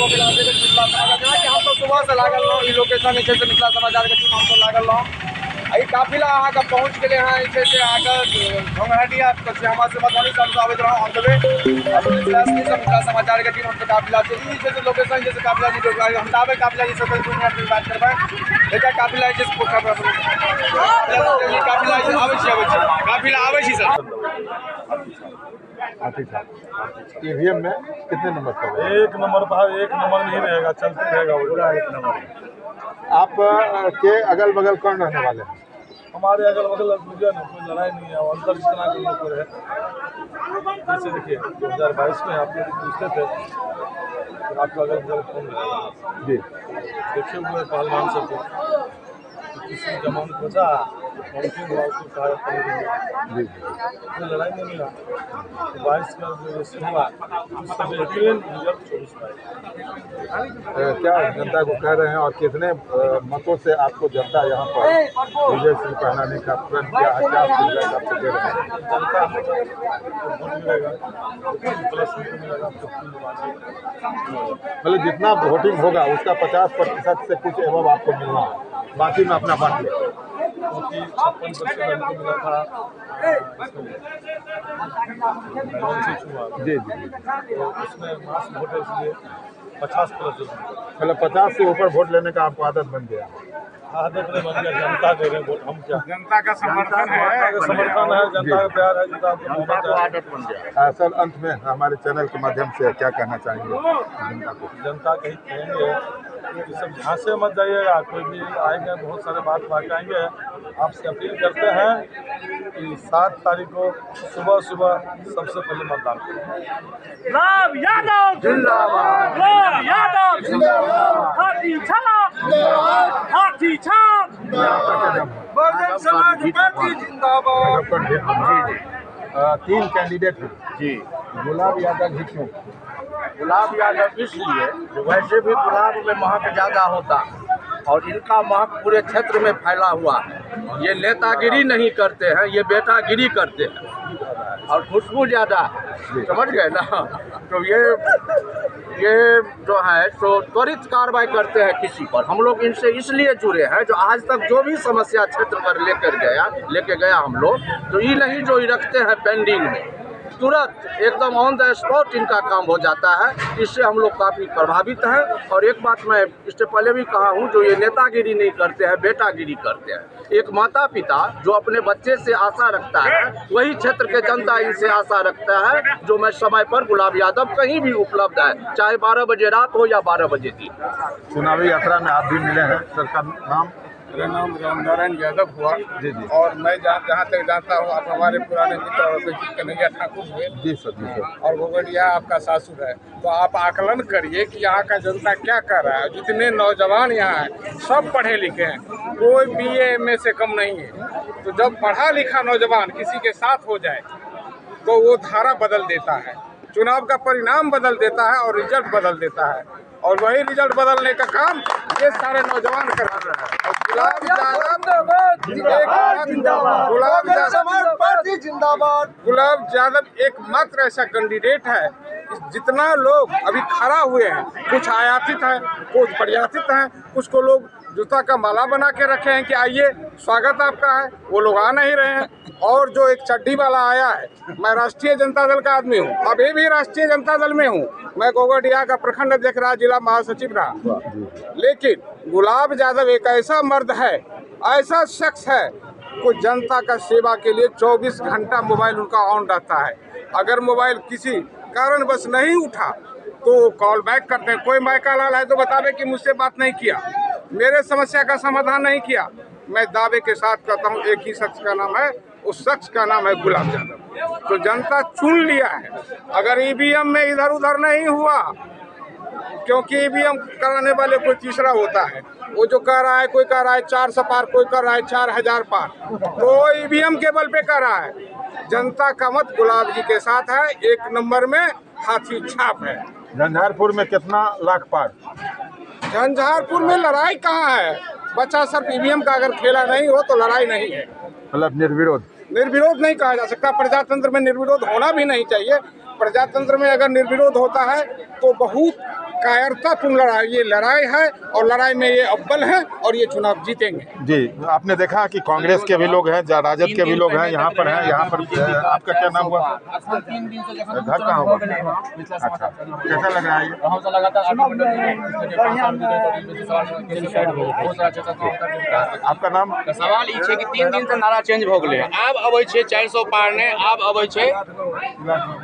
भऽ गेल। अहाँ देखैत मिथिला समाचार, जेनाकि हमसभ सुबहसँ लागल रहौं, ई लोकेशन जे छै से मिथिला समाचारके टीम हमसभ लागल रहौं। आ ई काफिला अहाँके पहुँच गेलै हँ जे छै से अहाँके घोंघाडीहा श्यामा से मधुबनीसँ हमसभ आबैत रहौं ऑन the way. मिथिला समाचारके टीम हमसभ काफिला छै, ई जे छै से लोकेशन जे छै काफिला जी, हम चाहबै काफिला जी से 2 मिनट बात करबै। एकटा काफिला जे छै, काफिला आबै छी, आबै छी काफिला, आबै छी सर। हाथी छाप ईवीएम में कितने नंबर पर? एक नंबर पर, एक नंबर नहीं रहेगा, चलते रहेगा वो पूरा एक नंबर। आप के अगल बगल कौन रहने वाले हैं? हमारे अगल बगल बुझिए ना, कोई लड़ाई नहीं है और अंतर जितना के लोग है। जैसे देखिए 2022 में आप लोग पूछते थे कि आपका अगल बगल कौन रहेगा। जी। देखे हुए पहलवान सबको कि किसी जमानत बचा, काउंटिंग हुआ, उसको सहायता नहीं हुआ। जी। कोई लड़ाई नहीं मिला। तो 22 का जो जैसे हुआ उससे बेहतरीन रिजल्ट 24 में आएगा। क्या जनता को कह रहे हैं और कितने मतों से आपको जनता यहाँ पर विजय सिंह पहनाने का प्रण किया है, क्या फीडबैक आपको दे रहे हैं? जनता हमको वोट मिलेगा, प्लस हमको मिलेगा 50। मतलब जितना वोटिंग होगा उसका 50% से कुछ एवं आपको मिलना है, बाकी में अपना बांट लें। क्योंकि 56% हमको मिला था इसमें हुआ। जी जी जी। तो उसमें मास वोट है, इसलिए 50 प्लस जो मतलब 50 से ऊपर वोट लेने का आपको आदत बन गया। आदत नहीं बन गया, जनता दे रहे हैं वोट, हम क्या। जनता का समर्थन है। जनता का समर्थन है, जनता का प्यार है, जनता का मोहब्बत है। आदत बन गया। सर, अंत में हमारे चैनल के माध्यम से क्या कहना चाहेंगे जनता को? जनता कहीं कहेंगे कि सब झांसे मत जाइएगा, कोई भी आएंगे बहुत सारे बात आएंगे। आपसे अपील करते हैं कि 7 तारीख को सुबह सुबह सबसे पहले मतदान करें। गुलाब यादव जिंदाबाद, गुलाब यादव जिंदाबाद, हाथी छाप जिंदाबाद, हाथी छाप। बहुजन समाज पार्टी जिंदाबाद। जी जी। 3 कैंडिडेट हैं। जी। गुलाब यादव ही क्यों? गुलाब यादव इसलिए जो वैसे भी गुलाब में महक ज़्यादा होता है और इनका महक पूरे क्षेत्र में फैला हुआ है। ये नेतागिरी नहीं करते हैं, ये बेटागिरी करते हैं और खुशबू ज़्यादा है, समझ गए ना। तो ये जो है सो त्वरित कार्रवाई करते हैं किसी पर। हम लोग इनसे इसलिए जुड़े हैं जो आज तक जो भी समस्या क्षेत्र पर लेके गया हम लोग, तो ये नहीं जो ये रखते हैं पेंडिंग में, तुरंत एकदम ऑन the spot इनका काम हो जाता है। इससे हम लोग काफ़ी प्रभावित हैं। और एक बात मैं इससे पहले भी कहा हूँ, जो ये नेतागिरी नहीं करते हैं, बेटागिरी करते हैं। एक माता पिता जो अपने बच्चे से आशा रखता है, वही क्षेत्र के जनता इनसे आशा रखता है। जो मैं समय पर गुलाब यादव कहीं भी उपलब्ध है, चाहे 12 बजे रात हो या 12 बजे दिन। चुनावी यात्रा में आप भी मिले हैं, सर का नाम? मेरा नाम रामनारायण यादव हुआ। जी जी। और मैं जहाँ तक जानता हूँ आप हमारे पुराने मित्र और अपेक्षित कन्हैया ठाकुर हुए। जी सर, जी सर। और गोगडिया आपका सासुर है, तो आप आकलन करिए कि यहाँ का जनता क्या कर रहा है। जितने नौजवान यहाँ हैं सब पढ़े लिखे हैं, कोई बी ए एम ए से कम नहीं है। तो जब पढ़ा लिखा नौजवान किसी के साथ हो जाए तो वो धारा बदल देता है, चुनाव का परिणाम बदल देता है और रिजल्ट बदल देता है। और वही रिजल्ट बदलने का काम ये सारे नौजवान कर रहे हैं। और गुलाब यादव, गुलाब यादव पार्टी जिंदाबाद। गुलाब यादव एकमात्र ऐसा कैंडिडेट है, जितना लोग अभी खड़ा हुए हैं, कुछ आयातित हैं, कुछ प्रयातित हैं, कुछ को लोग जूता का माला बना के रखे हैं कि आइए स्वागत आपका है, वो लोग आ नहीं रहे हैं। और जो एक चड्ढी वाला आया है, मैं राष्ट्रीय जनता दल का आदमी हूँ, अभी भी राष्ट्रीय जनता दल में हूँ, मैं गोगडिया का प्रखंड अध्यक्ष रहा, जिला महासचिव रहा, लेकिन गुलाब यादव एक ऐसा मर्द है, ऐसा शख्स है को जनता का सेवा के लिए 24 घंटा मोबाइल उनका ऑन रहता है। अगर मोबाइल किसी कारणवश नहीं उठा तो कॉल बैक करते हैं। कोई मायका लाल है तो बतावे कि मुझसे बात नहीं किया, मेरे समस्या का समाधान नहीं किया। मैं दावे के साथ कहता हूँ, एक ही शख्स का नाम है, उस शख्स का नाम है गुलाब यादव। तो जनता चुन लिया है। अगर ईवीएम में इधर उधर नहीं हुआ, क्योंकि ईवीएम कराने वाले कोई तीसरा होता है, वो जो कह रहा है, कोई कह रहा है 400 पार, कोई कह रहा है 4000 पार, तो ईवीएम के बल पे कह रहा है। जनता का मत गुलाब जी के साथ है, एक नंबर में हाथी छाप है। झंझारपुर में कितना लाख पार? झंझारपुर में लड़ाई कहाँ है बच्चा, सिर्फ ईवीएम का अगर खेला नहीं हो तो लड़ाई नहीं है। मतलब निर्विरोध? निर्विरोध नहीं कहा जा सकता। प्रजातंत्र में निर्विरोध होना भी नहीं चाहिए। प्रजातंत्र में अगर निर्विरोध होता है तो बहुत कायरतापूर्ण लड़ाई, ये लड़ाई है और लड़ाई में ये अव्वल है और ये चुनाव जीतेंगे। जी, आपने देखा कि कांग्रेस के भी लोग हैं, राजद के भी लोग हैं, यहाँ पर हैं। यहाँ पर आपका क्या नाम हुआ? घर कहाँ हुआ? अच्छा, कैसा लग रहा है ये? आपका नाम? सवाल ई छै कि 3 दिन से नारा चेंज भऽ गेलै। आब अबै छै 400 पार नहि, आब अबै छै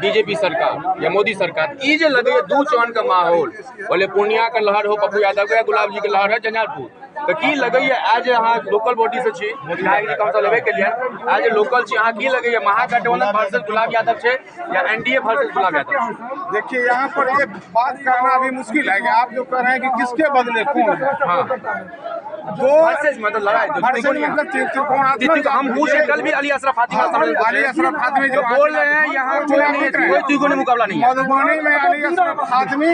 बीजेपी सरकार या मोदी सरकार। ई जे लगैए 2 चरण के माहौल, भले पूर्णिया के लहर हो, पप्पू यादव के या गुलाब जी के लहर है झंझारपुर, तऽ की लगैए आज अहाँ लोकल बॉडी से छी, विधायक जी के हमसब लेबे केलियै, आज जे लोकल छी अहाँ की लगैए महागठबंधन वर्सेस गुलाब यादव छै या एनडीए वर्सेस गुलाब यादव छै? देखिए, यहाँ पर ये बात करना अभी मुश्किल है कि आप जो कह रहे हैं कि किसके बदले कौन है। हाँ, दो वर्सेस मतलब लड़ाई तो वर्सेस मतलब त्रिकोणात्मक। हम पूछे कल भी अली अशरफ फातिमा साहब अली अशरफ फातिमी तो बोल रहे हैं यहाँ कोई नहीं, कोई त्रिकोणीय मुकाबला नहीं है। मधुबनी में अली अशरफ फातिमी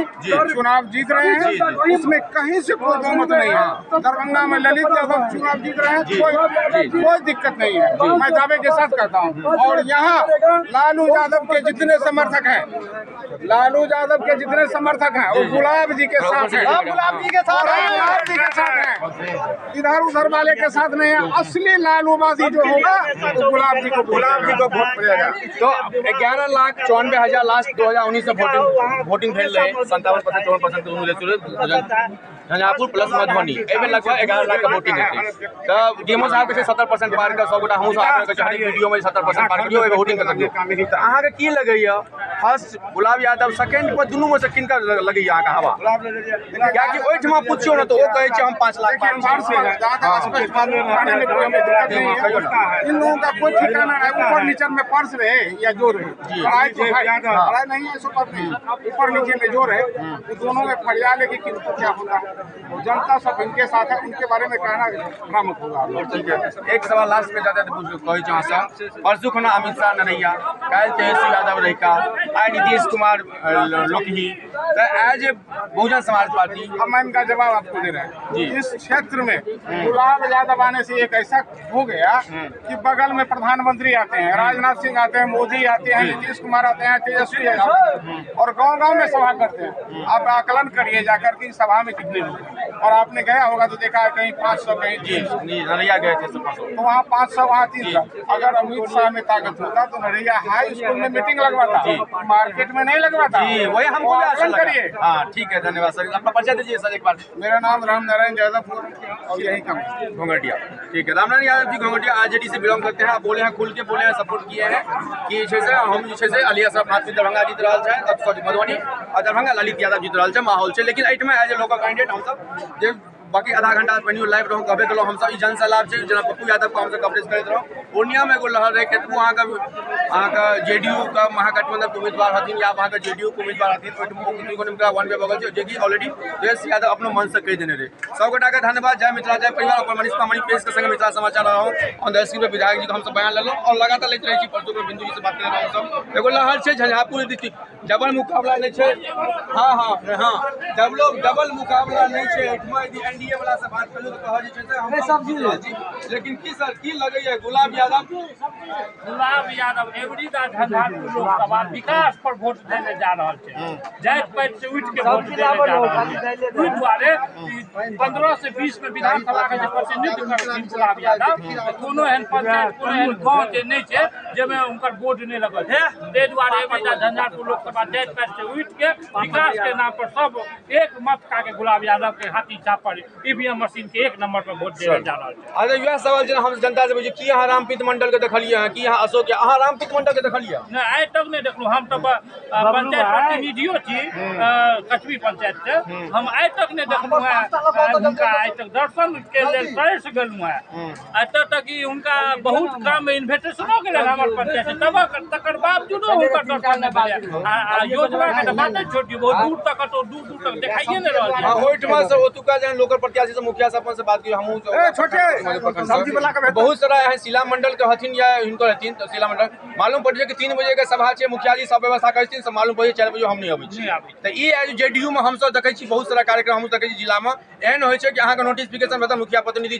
चुनाव जीत रहे हैं, उसमें कहीं से कोई दो मत नहीं है। दरभंगा में ललित यादव चुनाव जीत रहे हैं, कोई कोई दिक्कत नहीं है, मैं दावे के साथ कहता हूँ। और यहाँ लालू यादव के जितने समर्थक हैं, लालू यादव के जितने समर्थक हैं वो गुलाब जी के साथ हैं, गुलाब जी के साथ हैं। गुलाब जी के साथ हैं, इधर उधर वाले के साथ नहीं है। असली लालूवादी जो होगा वो गुलाब जी को, गुलाब जी को वोट पड़ेगा। तो 11,94,000 लास्ट 2019 में वोटिंग भेल रहे, 57% 54% दुनू रेशियो झंझारपुर प्लस मधुबनी, एहिमे लगभग 11 लाख के वोटिंग हेतै। तऽ डीएमओ साहब के छै 70% पार कऽ, सबगोटा हमहूँ सब आग्रह करै छी हरेक वीडियो में 70% पार करियौ, एहिमे वोटिंग कऽ सकैत। तऽ अहाँके की लगैए फर्स्ट गुलाब यादव, सेकंड पर दुनू में से किनका लगैए अहाँके हवा? कियाकि ओहिठमा पुछियौ ने तऽ ओ कहै छै हम 5 लाख पार छी। ज्यादा स्पष्ट बात बताने में कोई हमें दिक्कत नहीं है। इन लोगों का कोई ठिकाना नहीं, ऊपर नीचे में पर्स रहे या जो रहे, लड़ाई तो है, लड़ाई नहीं है ऐसा बात नहीं, ऊपर नीचे में जो रहे वो दोनों में फरियाद है कि किनको क्या होता है। जनता सब इनके साथ है, उनके बारे में कहना भ्रामक होगा। ठीक है, एक सवाल लास्ट में ज्यादा पूछ कहै छी अहाँसँ, परसू खुना अमित शाह नरैया, काल्हि तेजस्वी यादव रहिका, आइ नीतीश कुमार लोकही, तऽ as a Bahujan Samaj party. हम इनका जवाब आपको दे रहे हैं। इस क्षेत्र में गुलाब यादव आने से एक ऐसा हो गया कि बगल में प्रधानमंत्री आते हैं, राजनाथ सिंह आते हैं, मोदी आते हैं, नीतीश कुमार आते हैं, तेजस्वी आते हैं और गांव-गांव में सभा करते हैं। आप आकलन करिए जाकर कि सभा में कितने लोग हैं, और आपने गया होगा तो देखा है कहीं 500 कहीं 300। नरैया गए थे 500, तो वहाँ 500 वहाँ 300। अगर अमित शाह में ताकत होता तो नरैया हाई स्कूल में मीटिंग लगवाता, मार्केट में नहीं लगवाता। जी, वही हमको भी आशा आकलन लगा। करिए। हाँ ठीक है, धन्यवाद सर। अपना परिचय दीजिए सर एक बार। मेरा नाम राम नारायण यादव और यही काम घोंघटिया, ठीक है। रामनारायण यादव जी घोंघटिया आरजेडी से बिलोंग करते हैं। आप बोले हैं, खुल के बोले हैं, सपोर्ट किए हैं कि जे छै हम जे छै से अली अशरफ फातमी दरभंगा जीत रहल छै, सॉरी मधुबनी, और दरभंगा ललित यादव जीत रहल छै, माहौल छै। लेकिन एहिठमा एज ए लोकल कैंडिडेट हमसब जे बाकी आधा घंटा पहिने लाइव रहूँ कहबे केलहुँ, हमसब ई जन सैलाब छै, जेना पप्पू यादवके हमसब कवरेज करैत रहौं। पूर्णियामे एगो लहर रहै, कतबो अहाँके जेडीयू के महागठबंधन के उम्मीदवार हथिन या अहाँके जेडीयू के उम्मीदवार हथिन, ओहिठाम वन वे बगल छै, जेकि ऑलरेडी तेजस्वी यादव अपनो मन से कहि देने रहै। सबगोटाके धन्यवाद। जय मिथिला, जय परिवार। अपन मनीष मणि पेश के संगे मिथिला समाचार रहौं ऑन the screen पर विधायक जी के हमसब बयान लेलहुँ और लगातार लैत रहै छी। परसू के बिंदु जी से बात करैत रहौं हमसब। एगो लहर छै झंझारपुर डिस्ट्रिक्ट, डबल मुकाबला नहि छै। हाँ हाँ हाँ, डबल मुकाबला नहि छै एहिठमा। यदि एनडीए वाला से बात करू तऽ कहल जे छै से हम सब, लेकिन की सर की लगैया गुलाब यादव? गुलाब यादव एवरीदा झंझारपुर लोकसभा विकास पर वोट देने जा रहल छै, जाति पाति से उठि के वोट देने जा रहल छै। ओहि दुआरे 15 से 20 में विधानसभा के जे प्रतिनिधित्व करथिन गुलाब यादव, कोनो एहन पंचायत कोनो एहन गाँव जे नहि छै जाहिमे हुनकर वोट नहि लगल छै। ताहि दुआरे एवरीदा झंझारपुर लोकसभा जाति पाति से उठि के विकास के नाम पर सब एक मत का के गुलाब यादव के हाथी छाप पर ईवीएम मशीन के 1 नंबर पर वोट देने जा रहल छै। अच्छा, वएह सवाल जेना हम जनता से पूछी, की अहाँ रामप्रीत मंडल के देखलियै हँ? की अहाँ अशोक, अहाँ रामप्रीत मंडल के देखलियै? नहि, आइ तक नहि देखलहुँ। हम तऽ पंचायत प्रतिनिधियो छी कचबी पंचायत से, हम आइ तक नहि देखलहुँ हेँ हुनका। आइ तक दर्शन के लेल तरस गेलहुँ हेँ। एतऽ तक कि हुनका बहुत काम इन्विटेशनो गेलै हमर पंचायत से, तब तकर बावजूदो हुनकर दर्शन नहि भेलै। आ योजना के तऽ बाते छोड़ि दियौ, बहुत दूर तक कतहु दूर दूर तक देखाइए नहि रहल छै। ओहिठमा से ओतुका जेहन लोकल प्रत्याशी से मुखिया से अपन से बात करियौ। हमहूँ बहुत सारा एहन शिला मंडल के हथिन या हिनकर हथिन, तऽ शिला मंडल मालूम पड़ै छै कि 3 बजे के सभा छै, मुखिया जी सब व्यवस्था करै छथिन, सब मालूम पड़ै छै 4 बजे हम नहि अबै छी। तऽ ई जेडीयू मे हमसब देखै छी बहुत सारा कार्यक्रम, हमहूँ देखै छी जिलामे एहन होइ छै कि अहाँके नोटिफिकेशन भेटत मुखिया प्रतिनिधि